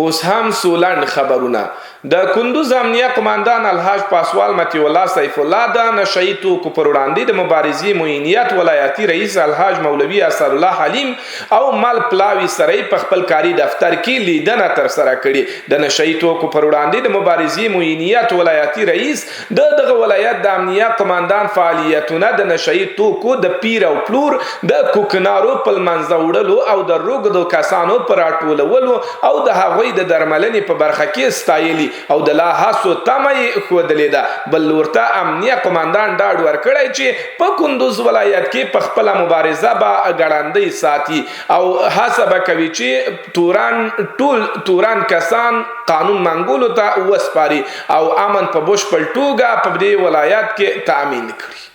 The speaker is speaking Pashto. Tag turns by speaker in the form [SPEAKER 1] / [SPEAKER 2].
[SPEAKER 1] اوس هم څو لنډ خبرونه. د کندوز امنیه قوماندان الحاج پاسوال مطیع الله سیف الله د نشه یي توکو پر وړاندې د مبارزې معینیت ولایتي رئیس الحاج مولوي اسدالله حلیم او مل پلاوي سره یې په خپل کاري دفتر کې لیدنه ترسره کړې. د نشه یي توکو پر وړاندې د مبارزې معینیت ولایتي رئیس د دغه ولایت د امنیه قوماندان فعالیتونه د نشه یي توکو د پیر او پلور، د کوکنارو په لمنځه وړلو او د روږدو کسانو په راټولولو او د هغوی د درملنې په برخه کې ستایلي او د لا هڅو تمه یې ښودلې ده. بل لور ته امنیه قوماندان ډاډ ورکړی چې په کندوز ولایت کې په خپله مبارزه به ګړندۍ ساتي او هڅه به کوي چې تورن ټول تورن کسان قانون منګولو ته وسپاري او امن په بشپړ توګه په دې ولایت کې تامین کړي.